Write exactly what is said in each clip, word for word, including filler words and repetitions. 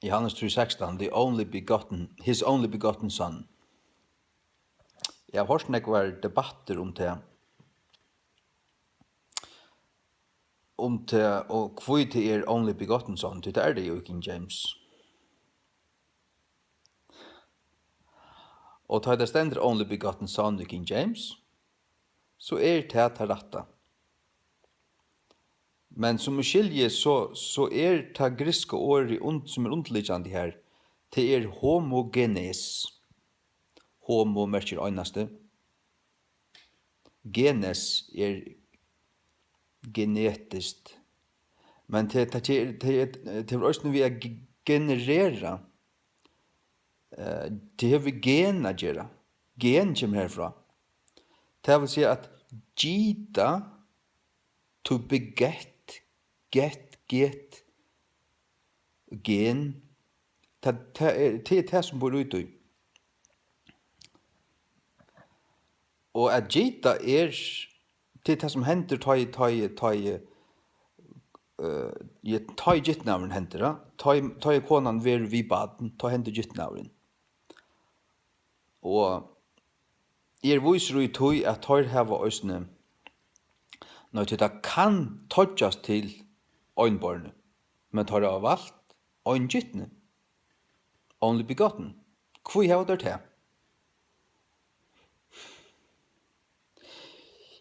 Johannes trý sekstan, the only begotten, his only begotten son. Eg havi hoyrt nógvar debattir um tað, um tað, og hví tað er only begotten son, tí tað er tað jú í King James. Og tá tað stendur only begotten son í King James, so er tað tað rætta. Men sum eg skilji, so, so er tað grikska orðið und-, sum er undirliggjandi her, tað er homogenes. Homo merkir einasti. Genes er genetiskt. Men tað, tað, tað, tað, tað hevur eisini við at ge-, generera. Eh, tað hevur við gen at gera. Gen kemur herfrá. Tað vil siga at gita, to beget, get, get, gen, tað, tað er, tað er tað, sum býr í tí. Og at gita er, tað er tað, sum hendir, tá ið, tá ið, tá ið, eh, ja, tá ið gitnaðurin hendir, ja. Tá ið, tá ið konan verður við barn, tá hendir gitnaðurin. Og eg eri vísur í tí, at teir hava eisini, nei, tí tað kann toyggast til einborni, men teir hava valt eingitni, only begotten. Hví hava teir tað?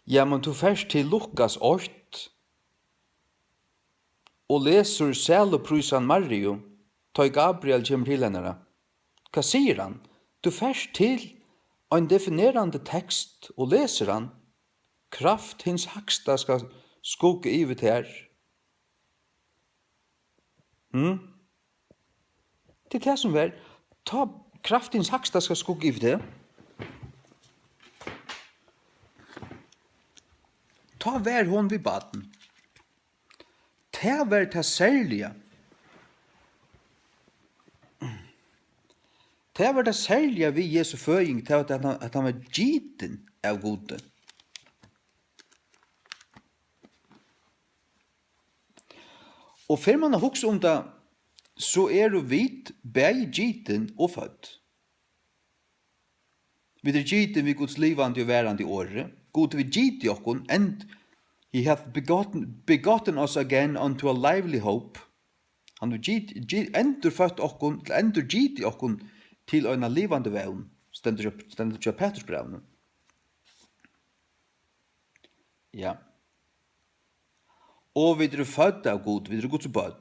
Ja, men tú fert til Lukas eitt og lesur sæluprísan Mariu, tá ið Gabriel kemur til hennara. Hvat sigur hann? Tú fert til ein definerandi tekst og lesur hann. Kraft hins hægsta skal skugga yvir tær. Hm? Tað er tað, sum var. Tá kraft hins hægsta skal skugga yvir teg. Tá var hon við barn. Tað var tað serliga. Tað var tað serliga við Jesu føðing, tað var, at hann, at hann var gitin av Gudi. Og fer mann at hugsa um tað, so eru vit bæði gitin og fødd. Vit eru gitin við Guds livandi og varandi orði. Gud hevur gitið okkum, and he hath begotten, begotten us again unto a lively hope. Hann hevur git-, gi-, endurføtt okkum, endurgitið okkum til eina livandi vón, stendur hjá, stendur hjá Pætursbrævinum. Ja. Og vit eru fødd av Gud, vit eru Guds børn.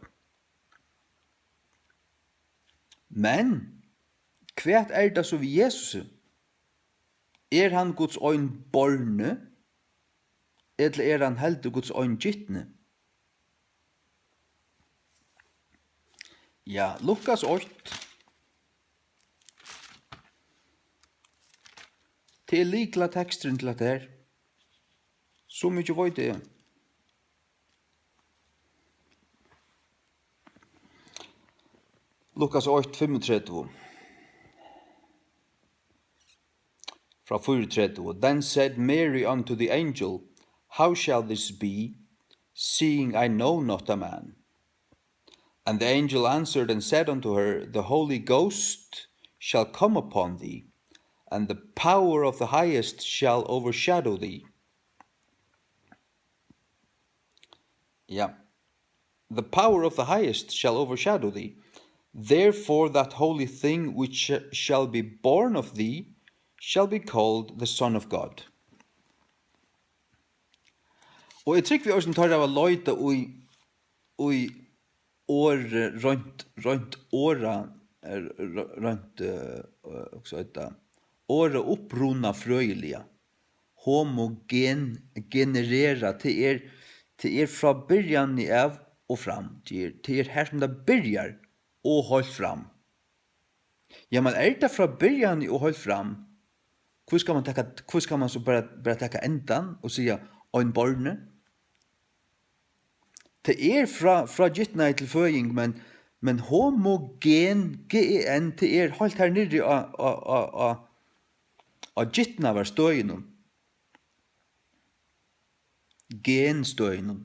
Men hvat er tað so við Jesusi? Er hann Guds einborni, ella er hann heldur Guds eingitni? Ja, Lukas eitt. Tað er lyklateksturin til hetta her. So mikið veit eg. Lukas eitt fimmogtretivu. Frá fýraogtretivu. Then said Mary unto the angel, how shall this be, seeing I know not a man? And the angel answered and said unto her, the Holy Ghost shall come upon thee, and the power of the highest shall overshadow thee. Ja. The power of the highest shall overshadow thee. Therefore that holy thing which sh-, shall be born of thee shall be called the Son of God. Og eg trúgvi eisini, teir hava leitað í, í orð, roynt, roynt orða, eh, ro-, roynt, eh, eh, hvat eitur tað? Orða uppruna frøðiliga. Homogen, generera, tað er, tað er frá byrjani av og fram. Tað er, tað er har, sum tað byrjar, og heilt fram. Ja, men er tað frá byrjani og heilt fram? Hví skal mann taka, hví skal mann so bara, bara taka endan og siga einborni? Tað er frá, frá gitnaði til føðing, men, men homogen, G E N, tað er heilt har niðri á, á, á, á, á gitnaðarstøðinum. Genstøðinum.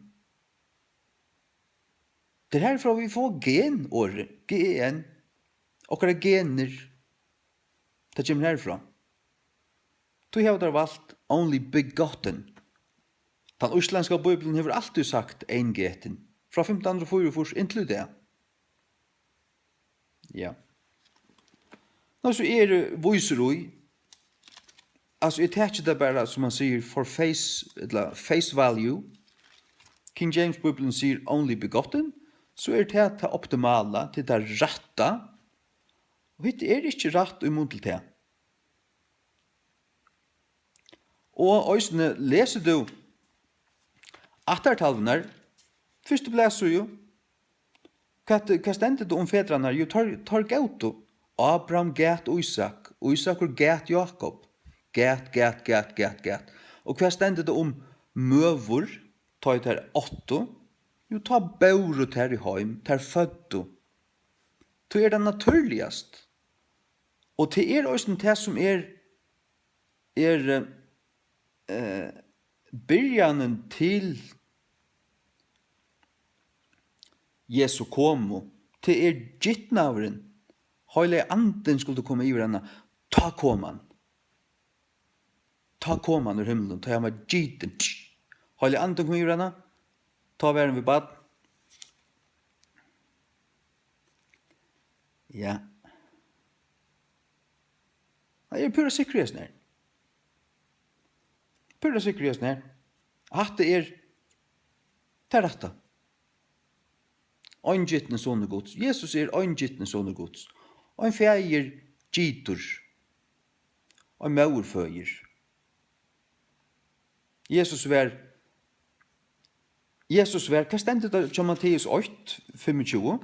Tað er herfrá, vit fáa gen-orðið, G E N. Okkara genir. Tað kemur herfrá. Tí hava teir valt only begotten. Tann íslendska bíblian hevur altíð sagt eingetin, frá fimtan hundrað og fýraogfýrs inntil í dag. Ja. Nú, so eg eri vísur í, altso, eg taki tað bara, sum man sigur, for face, ella face value. King James Bíblian sigur only begotten, so er tað tað optimala, tað er tað rætta. Og hitt er ikki rætt í mun til tað. Og eisini, lesur tú ættartalvurnar, fyrstu blaðsíðu, hvat, hvat stendur tað um fedrarnar? Jú, teir, teir gótu. Ábraham gat Ísak, Ísakur gat Jákup, gat, gat, gat, gat, gat. Og hvat stendur tað um møður, tá ið tær áttu? Jú, tá bóru tær í heim, tær føddu. Tí er tað natúrligast. Og tað er eisini tað, sum er, er, eh, byrjanin til Jesu komu. Tað er gitnaðurin. Heilagi Andin skuldi koma yvir hana. Tá kom hann. Tá kom hann úr himlinum, tá hann var gitin. Heilagi Andin kom yvir hana. Tá var hon við barn. Ja. Eg eri púra sikkur í hesum her. Púra sikkur í hesum her. Hatta er tað rætta. Eingitni sonur Guds. Jesus er eingitni sonur Guds. Ein faðir gitur. Ein móðir føðir. Jesus var, Jesus var, hvat stendur tað hjá Matteus eitt, fimmogtjúgu?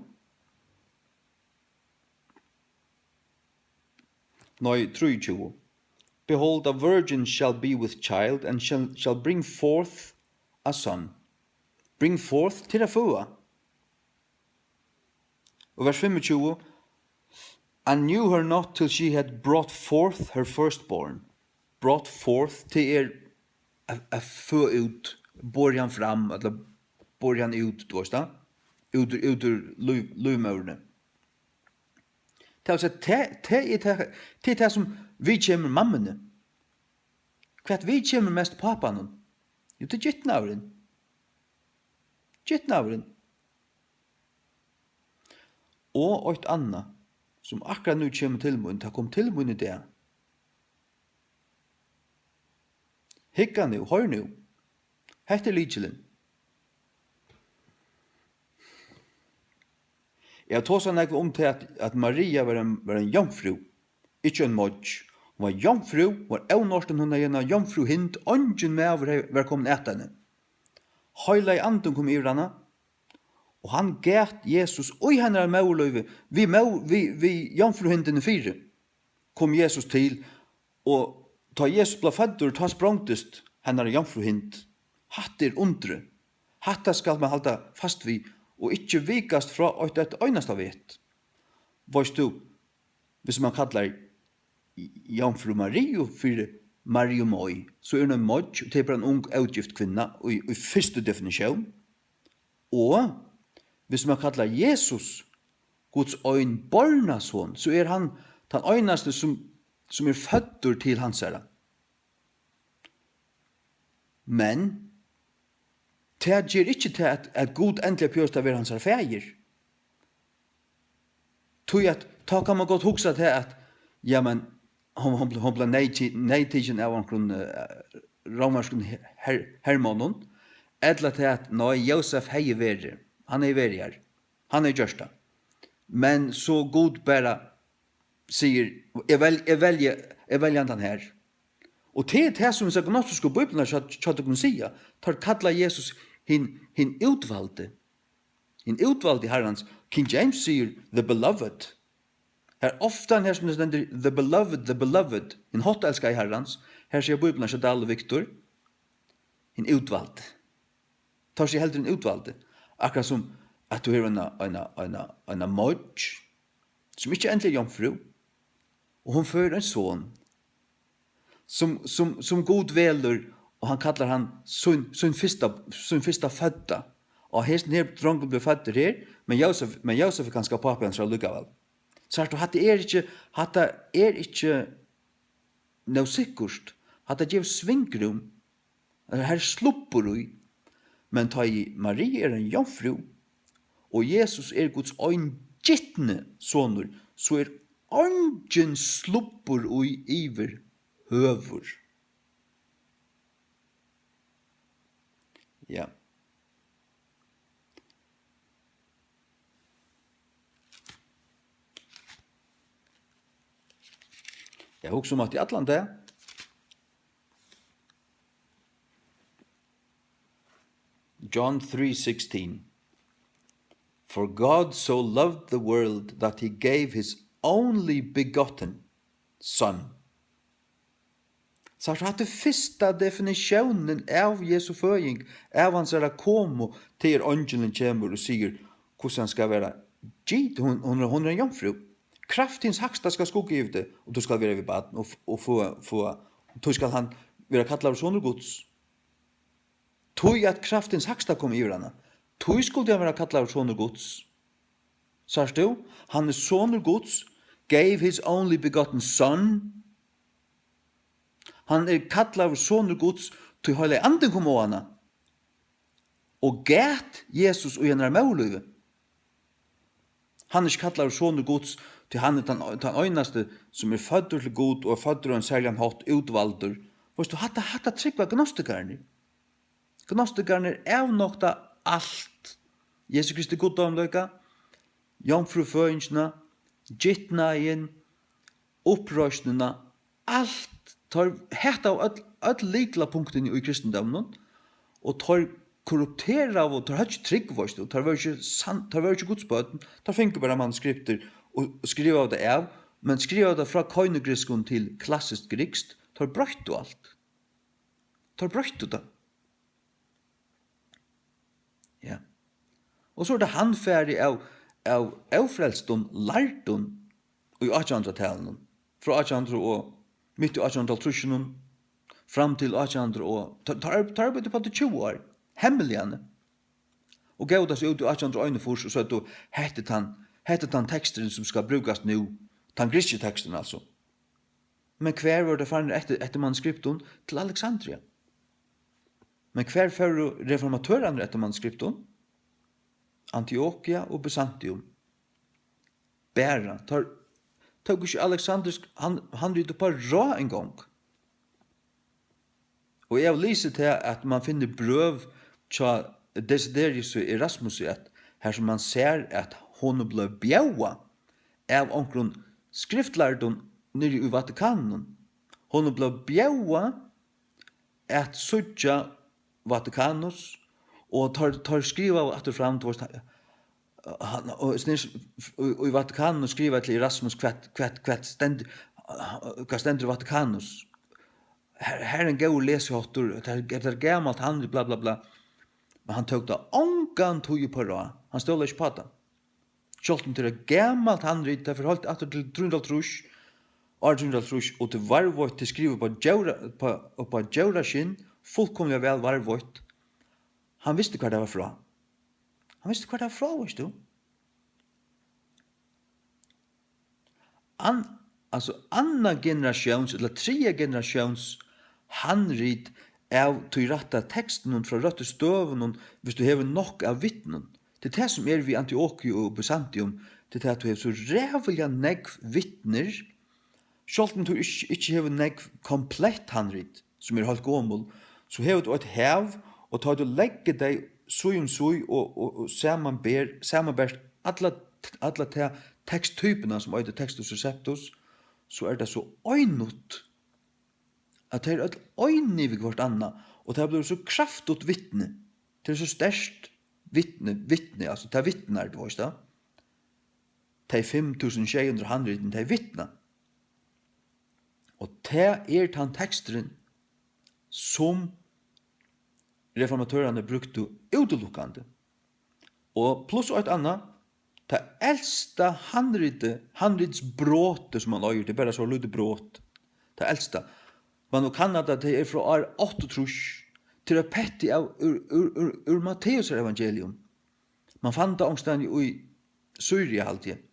Nei, trýogtjúgu. Behold, a virgin shall be with child and shall, shall bring forth a son. Bring forth, til at føða. Og vers fimmogtjúgu, "And knew her not till she had brought forth her firstborn." Brought forth, tað er at, at føða út, borið hann fram, ella borið hann út, tú veist tað? Út úr, út úr lív, lívmóðurini. Tað vil siga, tað, tað er tað, tað er tað, sum viðkemur mammuni. Hvat viðkemur mest pápanum? Jú, tað er gitnaðurin. Gitnaðurin. Og eitt annað, sum akkurát nú kemur til mín, tað kom til mín í dag. Hygga nú, hoyr nú. Hetta er lykilin. Eg havi tosað nógv um tað, at, at Maria var ein, var ein jomfrú, ikki ein moyggj. Hon var jomfrú, hon var ónortin, hon hevði eina jomfrúhind, eingin maður hevði, var komin at henni. Heilagi Andin kom yvir hana, og hann gat Jesus í hennara móðurlívi, við mó-, við, við jomfrúhindini fyri, kom Jesus til, og tá Jesus bleiv føddur, tá sprongdist hennara jomfrúhind. Hatta er undrið. Hatta skal man halda fast við og ikki vikast frá eitt, eitt einasta vet. Veitst tú, hvis man kallar Jomfrú Mariu fyri Mariu Moy, so er hon ein moyggj, og tað er bara ein ung, ógift kvinna í, í fyrstu definitión. Og hvis man kallar Jesus Guds einborna son, so er hann tann einasti, sum, sum er føddur til hansara. Men tað ger ikki tað, at, at Gud endiliga behøvist at vera hansara faðir. Tí at tá kann man gott hugsa tað, at, ja, men hon, hon, hon bleiv neyðti-, neyðtikin av onkrum, eh, rómverskum her-, her-, hermonnum, ella tað, at, nei, Jósef hevði verið, hann hevði verið har, hann hevði gjørt tað. Men so Gud bara sigur, eg vel-, eg velji, eg velji handan her. Og tað er tað, sum hesar gnostisku bíblarnar hjá, hjá tykkum siga. Teir kalla Jesus hin, hin útvaldi. Hin útvaldi Harrans. King James sigur the beloved. Her ofta her sum tað stendur the beloved, the beloved, hin háttelskaði Harrans. Her sigur bíblarnar hjá Dahl og Victor, hin útvaldi. Teir siga heldur hin útvaldi. Akkurát sum at tú hevur eina, eina, eina, eina moyggj, sum ikki endiliga er jomfrú, og hon føðir ein son, sum, sum, sum Gud velur, og hann kallar hann sín, sín fyrsta, sín fyrsta fødda. Og hesin her drongur bleiv føddur her, men Jósef, men Jósef er kanska pápi hansara allíkavæl. Sært tú, hatta er ikki, hatta er ikki nóg sikkurt. Hatta gevur svingrúm. Har er slubbur í. Men tá ið Maria er ein jomfrú, og Jesus er Guds eingitni sonur, so er eingin slubbur í yvirhøvur. Ja. Eg hugsi um at í allan dag. John three sixteen. For God so loved the world that he gave his only begotten Son. Sært, hatta er fyrsta definitiónin av Jesu føðing, av hansara komu, tað er eingilin kemur og sigur, hvussu hann skal vera. Gid, hon, hon, er- hon er ein jomfrú. Kraft hins hægsta skal skugga yvir teg, og tú skal vera við barn og, f- og fáa, fáa, tí skal hann vera kallaður sonur Guds. Tí at kraft hins hægsta kom yvir hana. Tí skuldi hann vera kallaður sonur Guds. Sært tú? Hann er sonur Guds, gave his only begotten Son. Hann er kallaður sonur Guds, tí heilagi andin kom á hana og gat Jesus í hennara móðurlívi. Hann er ikki kallaður sonur Guds, tí hann er tann, tann einasti, sum er føddur til Gud og er føddur á ein serligan hátt, útvaldur. Veitst tú, hatta, hatta trúgva gnostikararnir. Gnostikararnir avnokta alt. Jesu Kristi guddómleika, jomfrúføðingina, gitnaðin, uppreisnina, alt. Teir hataðu øll, øll lyklapunktini í kristindóminum, og teir korrupteraðu, teir høvdu ikki trúgv, veitst tú, teir vóru ikki sann, teir vóru ikki Guds børn, teir fingu bara manuskriptir og skrivaðu tað av, men skrivaðu tað frá koinugrikskum til klassiskt grikskt, teir broyttu alt. Teir broyttu tað. Ja. Og so er tað handfarið av, av ófrelstum lærdum í átjanhundraðtalinum, frá átjan hundrað og mitt í átjanhundraðoghálvtrýssunum fram til átjan hundrað og, teir, teir, teir arbeiddu upp á tjúgu ár, hemmeligani. Og góvu tað so út í átjan hundrað og einogfýrs og søgdu, hetta er tann, hetta er tann teksturin, sum skal brúkast nú, tann grikski teksturin, altso. Men hvar vóru teir farnir eftir, eftir manuskriptum? Til Alexandria. Men hvar fóru reformatørarnir eftir manuskriptum? Antiokia og Byzantium. Bara. Teir tóku ikki alexandrisk hann-, handrit upp á ráð eingong. Og eg havi lisið tað, at mann finnur brøv hjá Desiderius og Erasmusi, at har sum mann sær, at honum bleiv bjóðað av onkrum skriftlærdum niðri í Vatikaninum. Honum bleiv bjóðað at síggja Vatikanus, og teir, teir skrivaðu aftur og fram, tú veist, hann, og snýr, í, í Vatikaninum skrivaðu til Erasmus, hvat, hvat, hvat stendur, hvat stendur í Vatikanus? Her, her er ein góður lesiháttur, hetta er, hetta er gamalt handrit, bla, bla, bla. Men hann tók tað ongantíð upp á ráð. Hann stólaði ikki upp á tað. Sjálvt um tað er eitt gamalt handrit, tað fer heilt aftur til trý hundrað og hálvtrýss, ár trý hundrað og hálvtrýss, og tað er varðveitt, tað er skrivað upp á djóra-, upp á, upp á djóraskinn, fullkomiliga væl varðveitt. Hann visti, hvar tað var frá. Hann visti, hvar tað var frá, veitst tú. An-, altso, annan generatións ella triðja generatións handrit av tí rætta tekstinum frá røttu støðunum, viss tú hevur nokk av vitnum. Tað er tað, sum er við Antiokiu og Byzantium, tað er tað, at tú hevur so ræðuliga nógv vitnir, sjálvt um tú ikki, ikki hevur nógv komplett handrit, sum eru heilt gomul, so hevur tú eitt hav, og tá tú leggur tey síð um síð og, og, og samanber, samanbert alla, alla ta teksttypuna, sum eitur Textus Receptus, so er tað so einut, at tey eru øll einig við hvørt annað, og tað blívur so kraftigt vitni. Tað er so sterkt vitni, vitni, altso, tað vitnar, tú veist tað. Tey fimm túsund sjey hundrað handritini, tey vitna. Og tað er tann teksturin, sum reformatørarnir brúktu útilukkandi. Og pluss eitt annað, tað elsta handritið, handritsbrotið, sum man eigur, tað er bara so lítið brot. Tað elsta. Man nú kanna tað, tað er frá ár áttaogtrýss. Tað er eitt petti av, úr, úr, úr, úr Matteusar evangelium. Man fann tað onkustaðni í Sýria, haldi eg.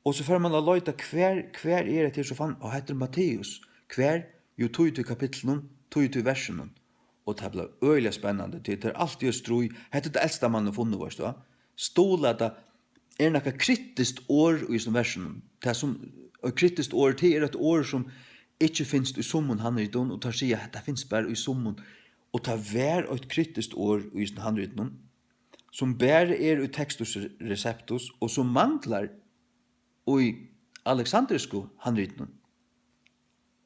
Og so fer man at leita, hvar, hvar er hetta her, so fann, og hetta er Matteus. Hvar? Jú, tíggjunda kapitlinum, tíggjunda versinum. Og tað bleiv øgiliga spennandi, tí tað er altíð eitt stríð. Hetta er tað elsta, man hevur funnið, veitst tú. Stuðlar, tað er nakað kritiskt orð í hesum versinum. Tað sum, eitt kritiskt orð, tað er eitt orð, sum ikki finst í summum handritum, og teir siga, hetta finst bara í summum. Og tað var eitt kritiskt orð í hesum handritinum, sum bara er í Textus Receptus, og sum manglar í aleksandrisku handritinum.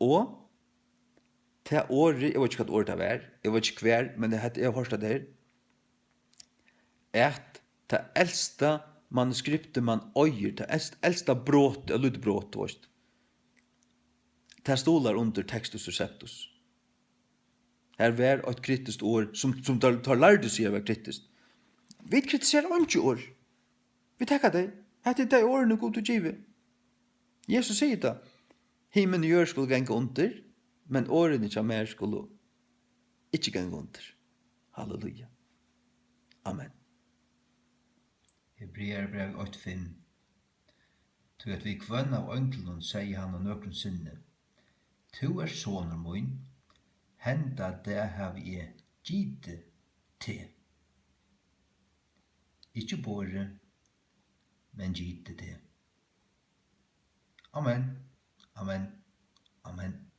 Og tað orðið, eg veit ikki, hvat orð tað var, eg veit ikki hvar, men eg, eg havi hoyrt tað her, at tað elsta manuskriptið, man eigur, tað elst-, elsta brot, eitt lítið brot, tú veist, tað stuðlar undir Textus Receptus. Har var eitt kritiskt orð, sum, sum teir, teir lærdu seg at vera kritiskt. Vit kritisera eingi orð. Vit taka tey. Hetta er tey orðini, Gud hevur givið. Jesus sigur tað. Himin og jørð skulu ganga undir, men orðini hjá mær skulu ikki ganga undir. Halleluja. Amen. Hebrearabrævið eitt fimm. Tí at við hvønn av einglunum segði hann á nøkrum sinni: Tú ert sonur mín, henda dag havi eg gitið teg. Ikki borið, men gitið teg. Amen, amen, amen.